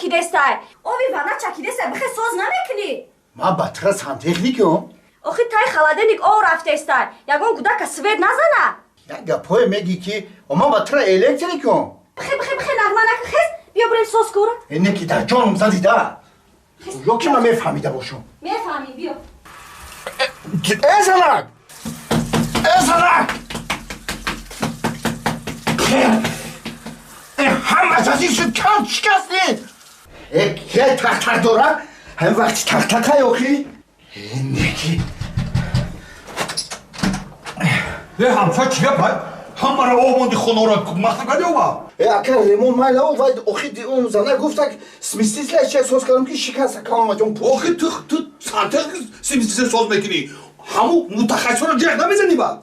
чакидестай. Оби ванна чакидестай, бихе соз намекунӣ? Ман ба тира сантехникам. Охи тай холодильник ов рафтестай. Ягон гудака свет назана. Як гапҳое мегӣ ки ман ба тира электрикам. Бихе, бихе, бихе, нағма нака, хез, биё бирем соз кура. Не ки дар ҷоном задида. Ё ки ман мефаҳмида бошам. Мефаҳмӣ, биё. Э занак! Э занак! Ҳамаш аз ин шуд кам шикастед. Э тахтақ дора? Ҳамин вақти тахтақа ёхи? Неки. Э ҳамсоя чӣ гап ай? Ҳамаро об монди хонаро махна кардӣ оба? Э ака ремон майла о вай охи он зана гуфтак сместителя чия соз кардам ки шикаста камамаҷон. Охи ту сантехник сместитель соз мекунӣ. Ҳаму мутахассисро ҷеғ намезанӣ баъд?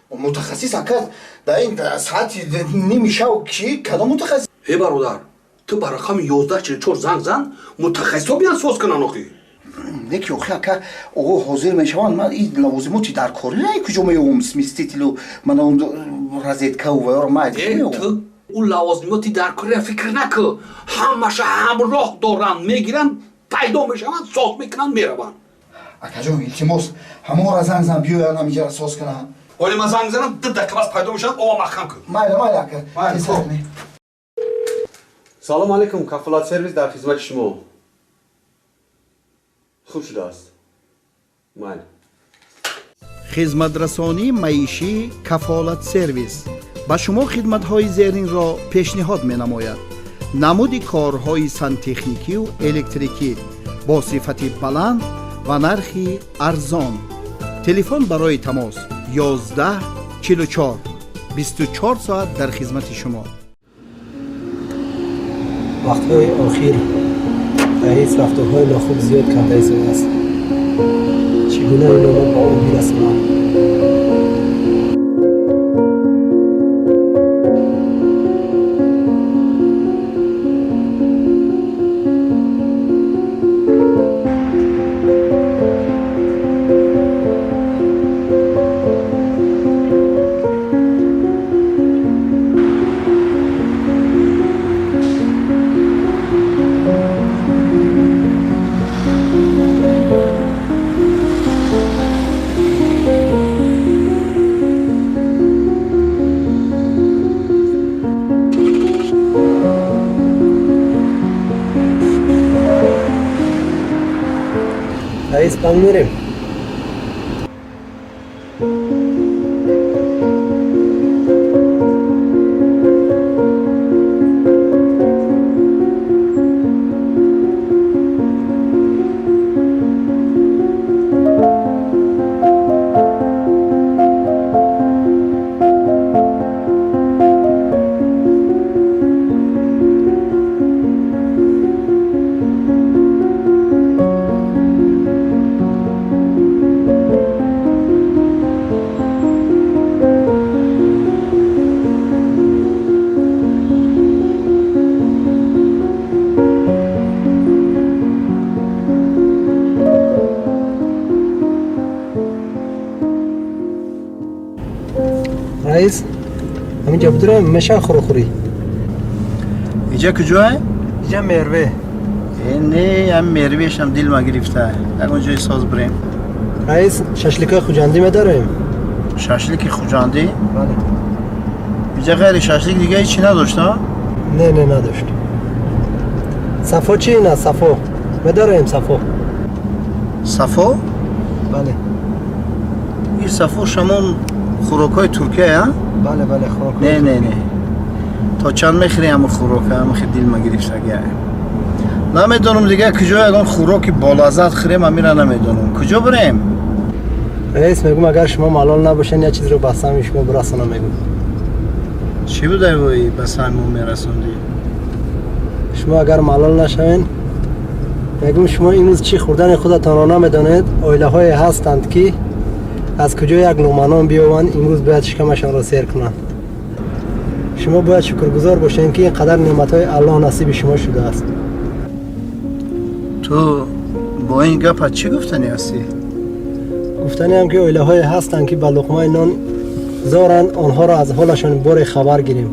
Мутахассис ака дар ин саати ними шав ки кадом мутахассис? Э бародар, ту ба рақами 1144 занг зан, мутахассисо биён соз кунанд охи. Не ки охи ака оғо ҳозир мешаванд, ман ин лавозимоти дар корӣ на куҷо меёвам сместителю, ман он розеткаву ваёро ман Э ту ӯ лавозимоти дар кория фикр накун. Ҳамаша ҳамроҳ доранд, мегиранд, пайдо мешаванд, соз мекунанд, мераванд. Акаҷон илтимос, ҳамонро занг зан биёянд ҳаминҷаро соз кунанд. Оли ман занг мезанам, 2 дақиқа пас пайдо мешаванд, ова маҳкам кун. Майла, майла ака. Салом алейкум, кафолат сервис дар хизмати шумо. Хуб шудааст. Майли. Хизматрасонии маишӣ кафолат сервис ба шумо хидматҳои зеринро пешниҳод менамояд. Намуди корҳои сантехникию электрикӣ бо сифати баланд ва нархи арзон. Телефон барои тамос 11 44 24 соат дар хизмати шумо. Вақтҳои охир раис рафторҳои нохуб зиёд карда истодааст. Чӣ гуна инро мо ба ӯ бирасонам? Раис, банк мерем. Раис, ҳаминҷа будурем, меша хӯрохӯрӣ. Иҷа куҷое? Иҷа Мерве. Не, ҳам Мервешам дилма гирифта. Ягон ҷои соз бирем. Раис, шашликои хуҷандӣ медорем? Шашлики хуҷандӣ? Бале. Иҷа ғайри шашлик дига ҳечи надошт, а? Не, не, надошт. Сафо чӣ ин аст, сафо? Медорем сафо? Сафо? Бале. Ин сафо шамон хӯрокҳои Туркия, а? Бале, бале, хӯрокҳои. Не, не, не. То чанд мехӯри ҳамон хӯрока, ҳамон хел дилма гирифтагия. Намедонам дига куҷо ягон хӯроки болаззат хӯрем, амира намедонам. Куҷо бирем? Раис, мегӯм агар шумо малол набошед, як чизро ба самъи шумо бирасонам, мегӯм. Чӣ будай вой ба самъи мо мерасондӣ? Шумо агар малол нашавед, мегӯм шумо имрӯз чӣ хӯрдани худатонро намедонед. Оилаҳое ҳастанд ки аз куҷо як луқма нон биёванд, имрӯз бояд шикамашонро сер кунанд. Шумо бояд шукргузор бошед ки ин қадар неъматҳои Аллоҳ насиби шумо шудааст. Ту бо ин гапат чӣ гуфтанӣ ҳастӣ? Гуфтаниам ки оилаҳое ҳастанд ки ба луқмаи нон зоранд, онҳоро аз ҳолашон боре хабар гирем.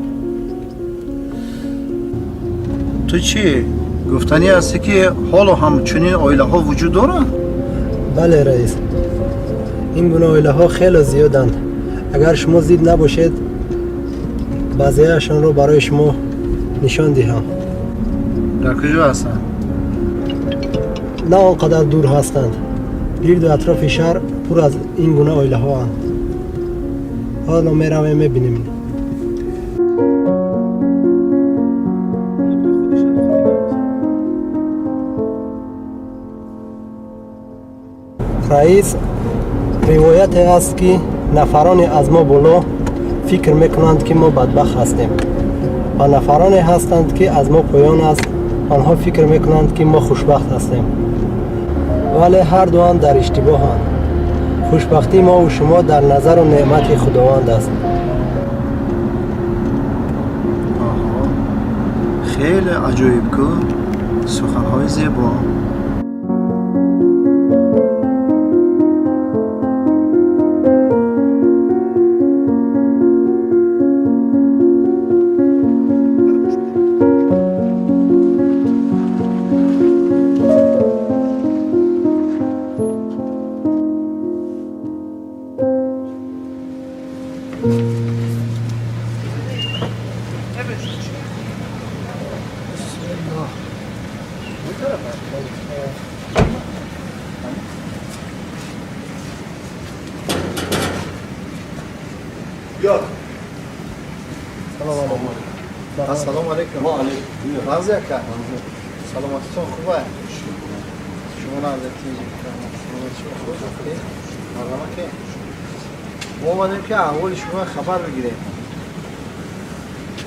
Ту чӣ Гуфтанӣ аст, ки ҳоло ҳам чунин оилаҳо вуҷуд доранд? Бале, раис, ин гуна оилаҳо хеле зиёданд. Агар шумо зид набошед, баъзеашонро барои шумо нишон диҳам. Дар куҷо ҳастанд? На он қадар дур ҳастанд. Гирду атрофи шаҳр пур аз ин гуна оилаҳоанд. Ҳоло меравем, мебинем. Раис, ривояте аст, ки нафароне аз мо боло фикр мекунанд, ки мо бадбахт ҳастем, ва нафароне ҳастанд, ки аз мо поён аст, онҳо фикр мекунанд, ки мо хушбахт ҳастем. Вале ҳар дуам дар иштибоҳанд. Хушбахтии мову шумо дар назару неъмати Худованд аст. Хеле аҷоиб ку, суханҳои зебо. Ассалому алайкум. Нағзи, ака, саломатитон хуба? Шумо нағзати? Марҳамаке, мо омадем, ки аҳволи шумо хабар бигирем.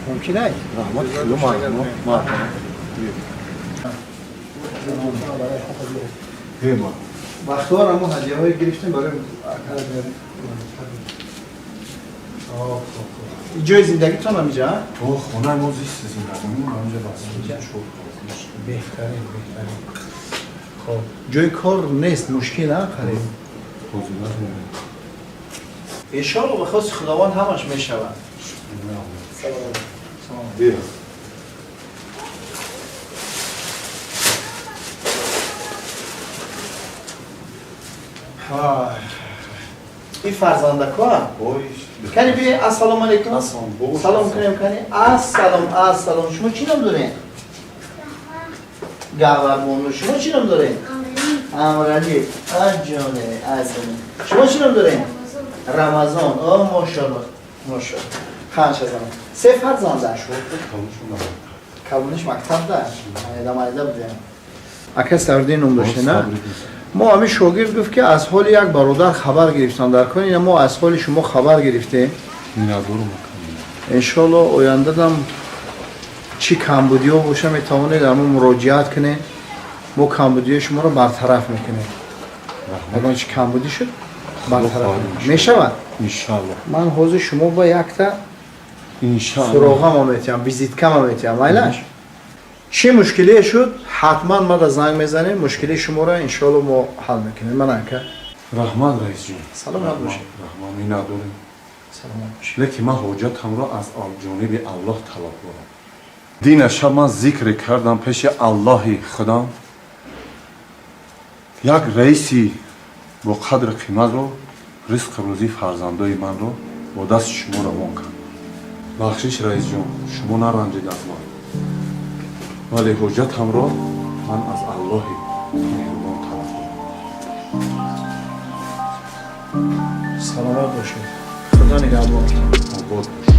Мумкин ай? Раҳмат, хеле марҳамат, марҳамат. Вақтҳоро мо ҳадияҳое гирифтем барои ака. Ҷои зиндагитон ҳамиҷа? Хонаи мо, зисти зиндагонӣ ҳамиҷа бас. Беҳтарин, беҳтарин. Хоб, ҷои кор нест, мушкил, а қариб. Иншоалло, ба хости Худованд ҳамаш мешавад. Биё. Ин фарзандакоам кани би. Ассалому алайкум, салом кунем кани. Ассалом, ассалом. Шумо чӣ ном дорем? Гаварбону. Шумо чӣ ном дорем? Амралӣ. Аҷоне, аҷоне. Шумо чӣ ном дорем? Рамазон. О, мошалло, мошалло. Ханша замон се фарзанда. Калониш мактабда, майда майда будем. Ака, Сардин ном доште, на? Мо ҳамин шогирд гуфт, ки аз ҳоли як бародар хабар гирифтам дар кон. Ина мо аз ҳоли шумо хабар гирифтем. Иншоалло, ояндадам чӣ камбудиҳо боша, метавонед дар мо муроҷиат кунед, мо камбудиҳои шуморо бартараф мекунем. Ягон чӣ камбудӣ шуд, бартараф мешавад. Ман ҳозир шумо ба якта суроғамо метиҳам, визиткамо метиҳам, майлаш? Чӣ мушкилие шуд, ҳатман мада занг мезанем, мушкилии шуморо иншоалло мо ҳал мекунем. Ман, ака. Раҳмат, раисҷон. Саломат бошед. Раҳмат, миннатдорем. Саломат бошед. Лекин ман ҳоҷатамро аз ҷониби Аллоҳ талаб дорам. Дина шаб ман зикре кардам пеши Аллоҳи худам, як раиси бо қадру қиматро ризқу рӯзии фарзандои манро бо дасти шумо равон кард. Бахшиш, раисҷон, шумо наранҷед аз ман, вале ҳоҷатамро ман аз Аллоҳи меҳрубон талаб дорам. Саломат бошед, Худо нигаҳбон. Обод бош.